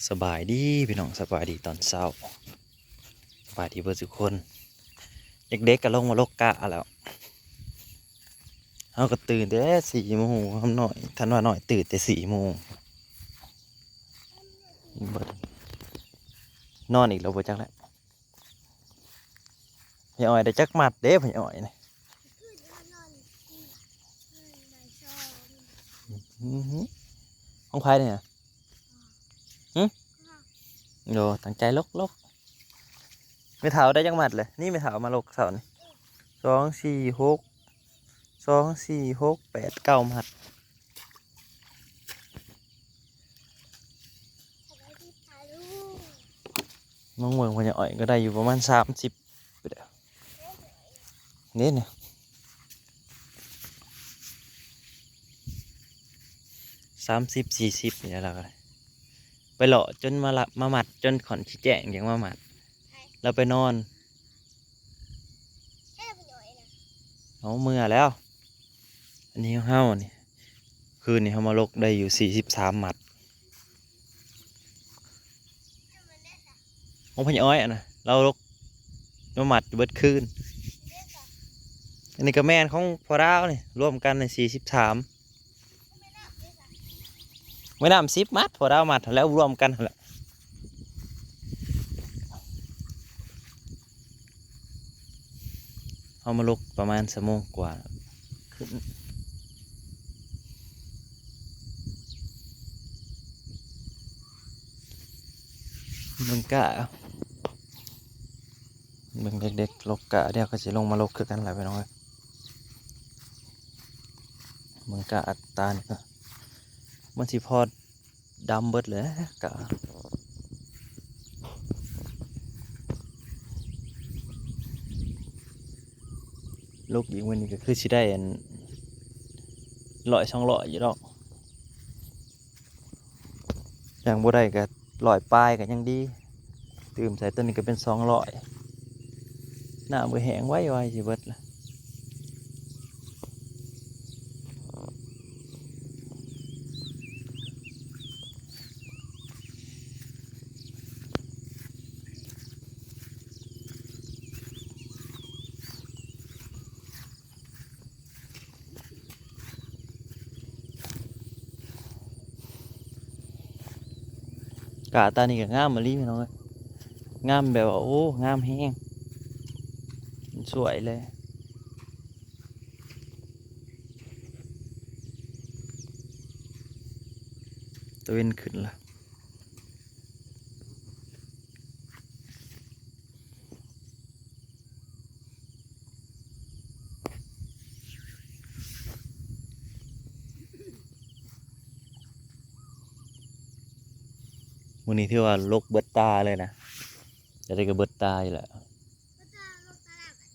ສະບາຍດີພີ່ນ້ອງ ສະບາຍດີຕອນເຊົ້າ ສະບາຍດີເບິດທຸກຄົນ. ເດັກໆກໍລົງມາລົກກະແລ້ວ ເຮົາກໍຕື່ນແຕ່ສີ່ໂມງ. ຄຳນ້ອຍ ທັນວ່ານ້ອຍ ຕື່ນແຕ່ສີ່ໂມງ. ນອນອີກແລ້ວບໍ່ຈັກແຫຼະ. ພະຍາອ້ອຍໄດ້ຈັກມັດເດ້ ພະຍາອ້ອຍນີ້? ອືຮຶ ຂອງໃຜນີ້ນະ? ຫຶ? ໂອ້ ຕັ້ງໃຈລົກໆ. ແມ່ເຖົ້າໄດ້ຈັກມັດແຫຼະ? ນີ້ແມ່ເຖົ້າມາລົກເຊົ້ານີ້ ສອງ ສີ່ ຫົກ ສອງ ສີ່ ຫົກ ແປດ ເກົ້າມັດ. ມາເບິ່ງພະຍາອ້ອຍກໍໄດ້ຢູ່ປະມານສາມສິບພຸ້ນແຫຼະ ນີ້ນະ ສາມສິບ ສີ່ສິບນີ້ແຫຼະ. ລາວກໍໄດ້ໄປເລາະຈົນມາລະ ມາມັດ ຈົນຂ້ອນຊິແຈ້ງຈັ່ງມາມັດ. ລາວໄປນອນ ເອົາເມືອແລ້ວ. ອັນນີ້ຂອງເຮົານີ້ ຄືນນີ້ເຮົາມາລົກໄດ້ຢູ່ສີ່ສິບສາມມັດ. ຂອງພະຍາອ້ອຍອັນນະ ລາວລົກມາມັດຢູ່ເບິດຄືນ. ອັນນີ້ກໍແມ່ນຂອງພໍ່ລາວນີ້ ລວມກັນນີ້ສີ່ສິບສາມ. ແມ່ນ້ຳສິບມັດ ພໍ່ລາວມັດຫັ້ນແຫຼະ ລວມກັນຫັ້ນແຫຼະ. ເຮົາມາລົກປະມານຊົ່ວໂມງກວ່າ ຂຶ້ນເບິ່ງກະ ເບິ່ງເດັກໆລົກກະ ດຽວກໍຊິລົງມາລົກຄືກັນແຫຼະພີ່ນ້ອງເອີຍ. ເບິ່ງກະອັດຕານີ້ກໍ ມັນຊິພໍ ດຳເບິດແຫຼະກະ. ລົກອີກມື້ນີ້ກໍຄືຊິໄດ້ອັນຮ້ອຍສອງຮ້ອຍຢູ່ດອກ. ຍັງບໍ່ໄດ້ກໍຮ້ອຍປາຍກໍຍັງດີ. ຕື່ມໃສ່ຕົວນີ້ກໍເປັນສອງຮ້ອຍ. ນ້ຳກໍແຫ້ງໄວໆ ຊິເບິດລະ. ກະຕານີ້ກໍງາມອີ່ຫຼີພີ່ນ້ອງເອີຍ ງາມແບບວ່າ ໂອ້ ງາມແຮງ ມັນສວຍເລີຍ. ຕາເວັນຂຶ້ນລະ. ມື້ນີ້ຖືວ່າລົກເບິດຕາເລີຍນະ ຈະໄດ້ກໍເບິດຕາຢູ່ແຫຼະ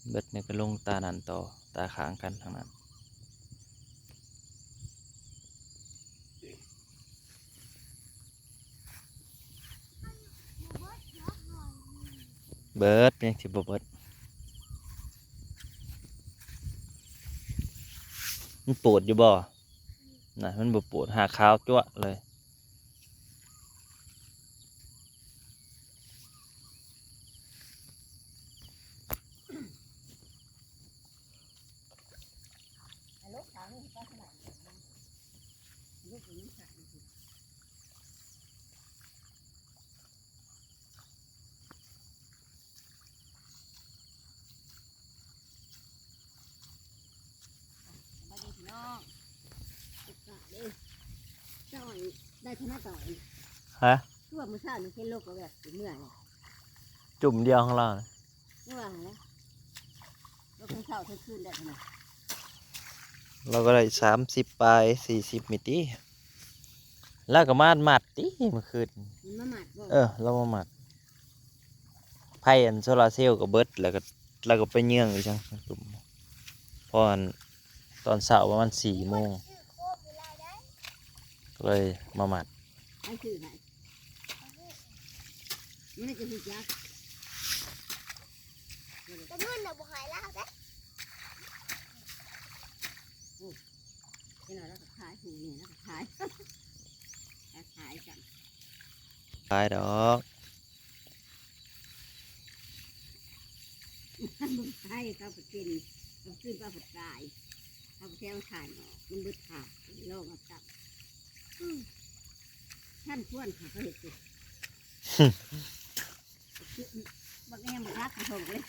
ເບິດນີ້ກໍລົງຕານັ້ນຕໍ່ ຕາຂ້າງກັນທາງນັ້ນ. ເບິດ ຍັງຊິບໍ່ເບິດ. ມັນປູດຢູ່ບໍ່? ນະ ມັນບໍ່ປູດ ຫາກຂາວຈັ້ວະເລີຍ. ສະບາຍດີພີ່ນ້ອງ ເກັບກວາດເດີ ເຈົ້າໄດ້ເທົ່ານັ້ນເຈົ້າ ຮະ? ຄືວ່າມື້ເຊົ້ານີ້ເຫັນລົກກໍແບບເມື່ອຍ ຈຸ່ມດຽວຂອງລາວນະ ຄືວ່າຫັ້ນແຫຼະ ລົກທັງເຊົ້າທັງຄືນໄດ້ເທົ່ານັ້ນ ລາວກໍໄດ້ສາມສິບປາຍ ສີ່ສິບນີ້ຕິ ລາວກໍມາມັດຕິມື້ຄືນ ມັນມາມັດບໍ່? ເອີ ລາວມາມັດ ໄຟອັນໂຊລາເຊວກໍເບິດ ແລ້ວກໍ ແລ້ວກໍໄປເຍືອງອີກຈັ່ງ ພໍອັນຕອນເຊົ້າປະມານສີ່ໂມງ ກໍເລີຍມາມັດ ໃຜຊື້ໃຫ້? ມັນຈະຮູ້ຈັກ ແຕ່ເງິນນະບໍ່ໃຫ້ລາວເດ້ ໂອ້ ເວລາລາວກໍຂາຍ ຜູ້ນີ້ລາວກໍຂາຍ ລາວຂາຍກັນ. ຕາຍດອກ. ມັນບໍ່ຕາຍ ເຂົາໄປກິນ ເຂົາຄືນປາບໍ່ຕາຍ ເຂົາໄປແຖວຖ່ານອອກ ມັນເບິດຂາດ ລອງເອົາຕັບ ອືມ ທັນຄວນເຂົາເຮັດຢູ່ ບັກແອມບັກລັກເຂົາເລີຍ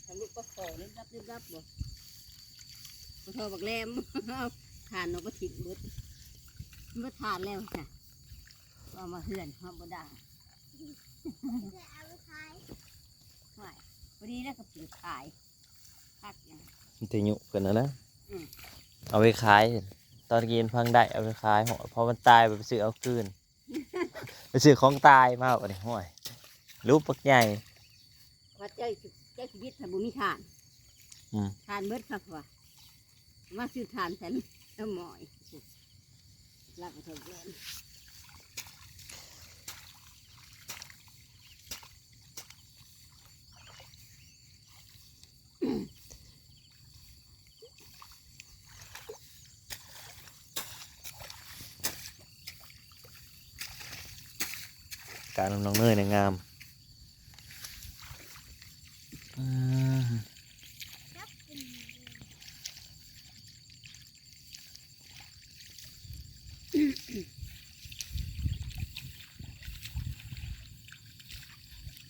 ທະລຸປະຄໍລິບລັບລິບລັບບໍ່ ປະຄໍບັກແຫຼມ ເອົາຖ່ານອອກມາຖິ້ມເບິດ ເບິດຖ່ານແລ້ວຈ້ະ ເອົາມາເຮືອນເຮົາບໍ່ໄດ້ ເອົາໄປຂາຍ ຫ້ວຍ ພໍດີແລ້ວກໍປູກຂາຍ ຄັກຫຍັງ ມີແຕ່ຍຸເພິ່ນຫັ້ນແຫຼະ ອືມ ເອົາໄປຂາຍ ຕອນກິນພັງໄດ້ເອົາໄປຂາຍ ເພາະມັນຕາຍໄປຊື້ເອົາຄືນ. ໄປຊື້ຂອງຕາຍມາບັດນີ້ ໂອ້ຍ ລູກບັກໃຫຍ່ ວ່າໃຈ ໃຈຊີວິດຖ້າບໍ່ມີຖ່ານ ອືມ ຖ່ານເບິດຄັກວ່າ ມາຊື້ຖ່ານໃສ່ລະໝ້ອຍ ລັກເອົາເທົ່າແກ່ນ. ການນຳນ້ອງເນີຍນີ້ງາມ ອືມ.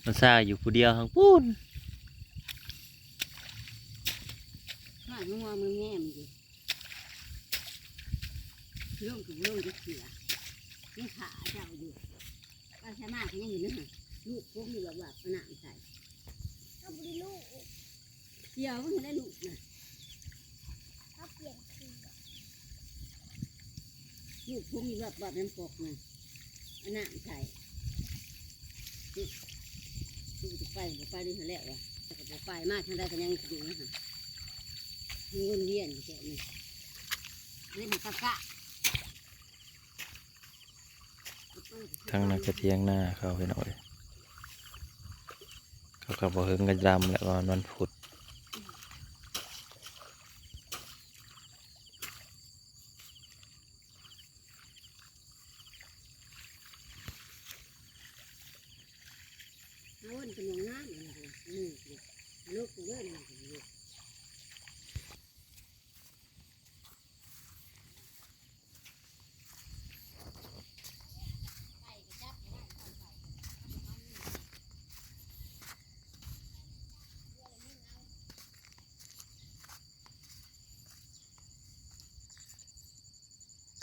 ມັນຊາຢູ່ຜູ້ດຽວຫັ້ນພຸ້ນ ຫາງົວມັນແງ່ມຢູ່ ລົງກໍບໍ່ລົງຈັກເທື່ອ ຍັງຖ້າເຈົ້າຢູ່ ໄປໃສມາກໍຍັງຢູ່ນັ້ນ ລູກຜົມຢູ່ແບບວ່າເອົານ້ຳໃສ່ ກໍບໍ່ໄດ້ລູກ ດຽວມັນໄດ້ລູກນະ ເຂົາປ່ຽນຄືນ ລູກຜົມຢູ່ແບບ ແບບນ້ຳກອກນະ ເອົານ້ຳໃສ່ ລູກຈະໄປບໍ່ໄປນີ້ຫັ້ນແຫຼະວ່າ ແຕ່ກໍບໍ່ໄປ ມາທາງໃດກໍຍັງຢູ່ນະ ມັນວົນວຽນຢູ່ແຖວນີ້ ເຮັດໃຫ້ກະກະ. ທາງນັ້ນກໍຖຽງນາເຂົາ ພີ່ນ້ອງເອີຍ ເຂົາກໍບໍ່ເຖິງກັນດຳແຫຼະ ວ່າວັນພຸດ ເອົາອັນກະໝ່ອງນ້ຳອັນນັ້ນ ນີ້ ລຸກເດີ ນີ້ ລຸກ.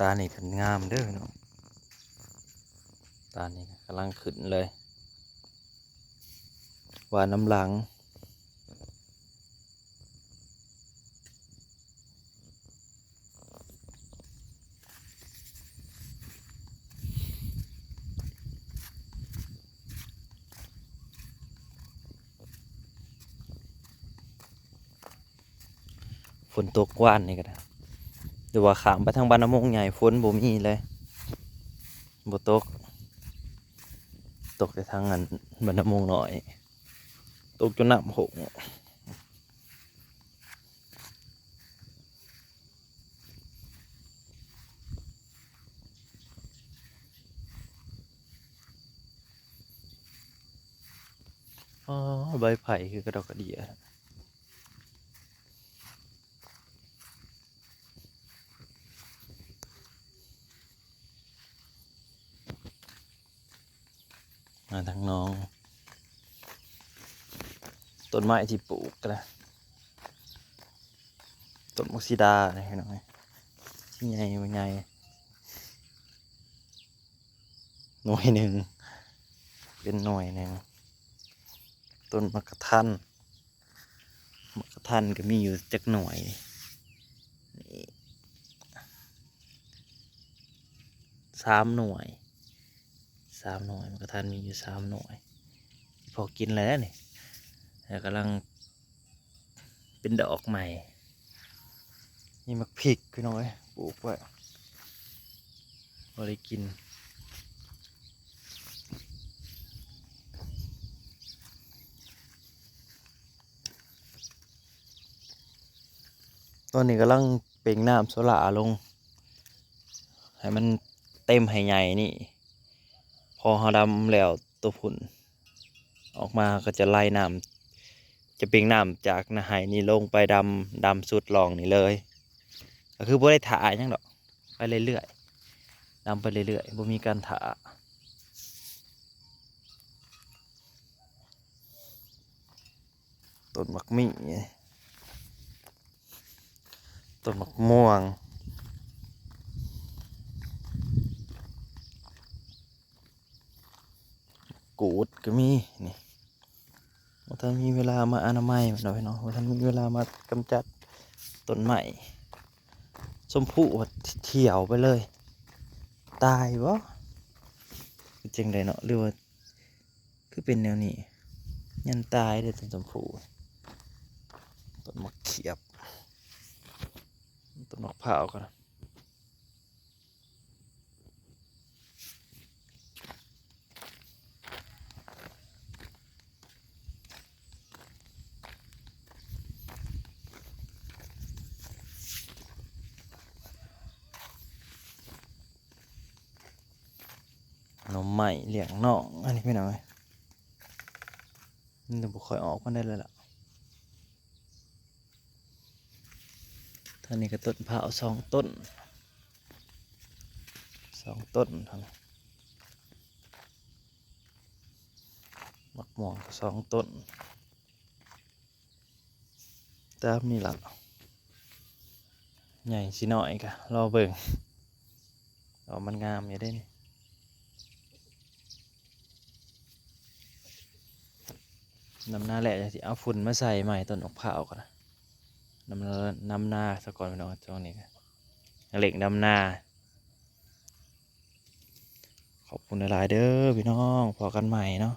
ຕານີ້ກໍງາມເດີເນາະ ຕານີ້ກຳລັງຂຶ້ນເລີຍ ວ່ານຳຫຼັງ. ຝົນຕົກວານນີ້ກໍໄດ້ ຫຼືວ່າຂ້າມໄປທາງບ້ານນາມົງໃຫຍ່ ຝົນບໍ່ມີເລີຍ ບໍ່ຕົກ ຕົກແຕ່ທາງອັນບ້ານນາມົງນ້ອຍ ຕົກຈົນນ້ຳໂຂງ. ອໍ ໃບໄຜ່ຄືກະດອກກະເດຍ. ມາທາງໜອງ ຕົ້ນໄມ້ທີ່ປູກກະໄດ້ ຕົ້ນໝາກສີດານີ້ພີ່ນ້ອງເອີຍ ຊິໃຫຍ່ບໍ່ໃຫຍ່ ໜ່ວຍໜຶ່ງ ເປັນໜ່ວຍໜຶ່ງ ຕົ້ນໝາກກະທັນ. ໝາກກະທັນກໍມີຢູ່ຈັກໜ່ວຍ ນີ້ ສາມໜ່ວຍ ສາມໜ່ວຍ ໝາກກະທັນມີຢູ່ສາມໜ່ວຍ ພໍກິນແລ້ວນີ້ ແລ້ວກຳລັງເປັນດອກໃໝ່ ມີໝາກພິກພີ່ນ້ອງເອີຍ ປູກໄວ້ ພໍໄດ້ກິນ ຕອນນີ້ກຳລັງເປັ່ງນ້ຳໂຊລ່າລົງ ໃຫ້ມັນເຕັມໃຫ້ໃຫຍ່ນີ້ พอเฮาดำแล้วตัวพุ้นออกมา ก็จะไหลน้ำ จะเบ่งน้ำจากนาไฮ่นี่ลงไปดำ ดำสุดร่องนี่เลย ก็คือบ่ได้ถ่าหยังดอก ไปเรื่อยๆ ดำไปเรื่อยๆ บ่มีการถ่า ต้นหมากมี่ ต้นหมากม่วง กูดก็มี นี่ บ่ทันมีเวลามาอนามัยมันดอกพี่น้อง บ่ทันมีเวลามากำจัดต้นไม้ ชมพูเหี่ยวไปเลย ตายบ่ เป็นจั่งใดเนาะ หรือว่า คือเป็นแนวนี้ ยันตายเด้อต้นชมพู ต้นหมากเขียบ ต้นหมากพร้าวก็ หน่อไม้เลี้ยงน้อง อันนี้พี่น้องเอ้ย มันจะบ่ค่อยออกปานใดเลยล่ะ ทางนี้ก็ต้นพร้าวสองต้น สองต้น ทางหมากม่วงก็สองต้น ตามนี้ล่ะ ใหญ่สิน้อยก็รอเบิ่ง ดอกมันงามอยู่เด้นี่ นำนาแล้วจั่งสิเอาฝุ่นมาใส่ใหม่ต้นหมากพร้าวก่อนนะ นำ นำนาซะก่อนพี่น้อง ช่วงนี้ก็เร่งดำนา ขอบคุณหลายๆ เด้อพี่น้อง พ้อกันใหม่เนาะ